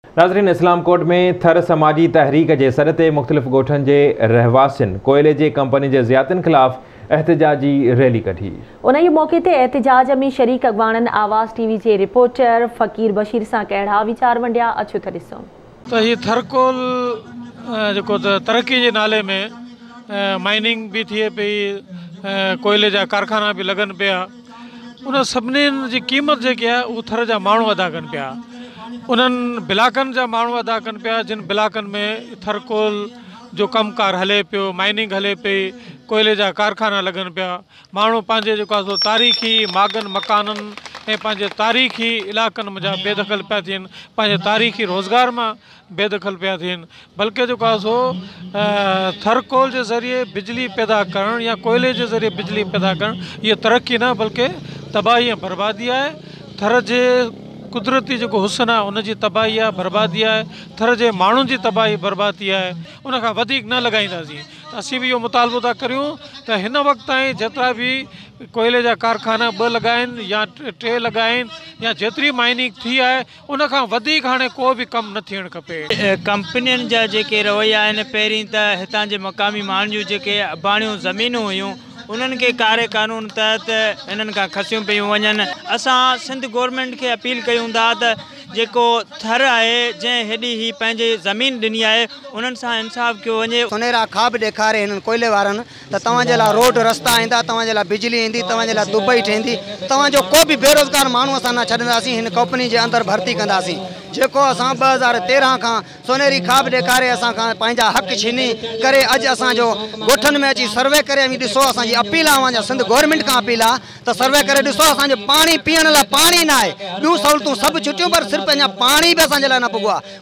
ناظرين اسلام ڪوٽ ۾ ٿر سماجي تحريڪ جي سڏ تي مختلف ڳوٺن جي رهواسين ڪوئلي جي ڪمپني جي زيادتين خلاف احتجاجي ريلي ڪڍي. انهيء موقعي تي احتجاج ۾ شريڪ اڳواڻن آواز ٽي وي جي رپورٽر فقير بشير سان ڪهڙا ويچار ونڊيا اچو ته ڏسون. ته هي ٿرڪول جيڪو ته ترقي جي نالي ۾ مائننگ به ٿئي پئي ڪوئلي جا ڪارخانا به لڳن پيا ان سڀني جي قيمت جيڪي آهي اهو ٿر جا ماڻهو ادا ڪن پيا انهن بلاڪن جا ماڻهو ادا ڪن پيا جن بلاڪن ۾ ٿرڪول جو ڪم ڪار هلي پيو مائننگ هلي پئي ڪوئلي جا ڪارخانا لڳن پيا ماڻهو پنهنجي جيڪو آهي سو تاريخي ماڳن مڪانن ۽ پنهنجي تاريخي علائقن منجهان بيدخل پيا ٿين پنهنجي تاريخي روزگار مان بيدخل پيا ٿين بلڪه جيڪو آهي سو ٿرڪول جي ذريعي بجلي پيدا ڪرڻ يا ڪوئلي جي ذريعي بجلي پيدا ڪرڻ اهو ترقي نه بلڪه تباهي ۽ بربادي آهي ٿر جي قدرتي جيڪو حسن آهي ان جي تباهي آهي بربادي آهي ٿر جي ماڻهن جي تباهي بربادي آهي ان کان وڌيڪ نه لڳائينداسين ته اسين به اهو مطالبو ٿا ڪريون ته هن وقت تائين جيترا به ڪوئلي جا ڪارخانا ٻه لڳا آهن يا ٽي لڳا آهن يا جيتري مائننگ ٿي آهي ان کان وڌيڪ هاڻي ڪو به ڪم نه ٿيڻ کپي. ڪمپنين جا جيڪي رويا آهن پهرين ته هتان جي مقامي ماڻهن جون جيڪي اباڻيون زمينون هيون انهن کي ڪاري قانون تحت هنن کان کسيون پيون وڃن. اسان سنڌ گورنمينٽ کي اپيل ڪيون ٿا ته جيڪو ٿر آهي جنهن هيڏي هي پنهنجي زمين ڏني آهي انهن سان انصاف ڪيو وڃي. سنهرا خواب ڏيکاري هنن ڪوئلي وارن ته توهان جي لاء روڊ رستا ايندا، توهان جي لاء بجلي ايندي، توهان جي لاء دبئي ٺهندي، توهان جو ڪو به بيروزگار ماڻهو اسان نه ڇڏنداسين، هن ڪمپني جي اندر ڀرتي ڪنداسين، جيڪو اسان 2013 کان سونهري خواب ڏيکاري اسان کان پنهنجا حق ڇني ڪري اڄ اسان جو ڳوٺن ۾ اچي سروي ڪري اوهين ڏسو اسان جي اپيل آهي اوهان جا سنڌ گورنمينٽ کان اپيل آهي ته سروي ڪري ڏسو اسان جو پاڻي پيئڻ لاء پاڻي نه آهي ٻيون سهولتون سڀ ڇٽيون پر صرف اڃا پاڻي به اسان جي لاء نه پڳو آهي.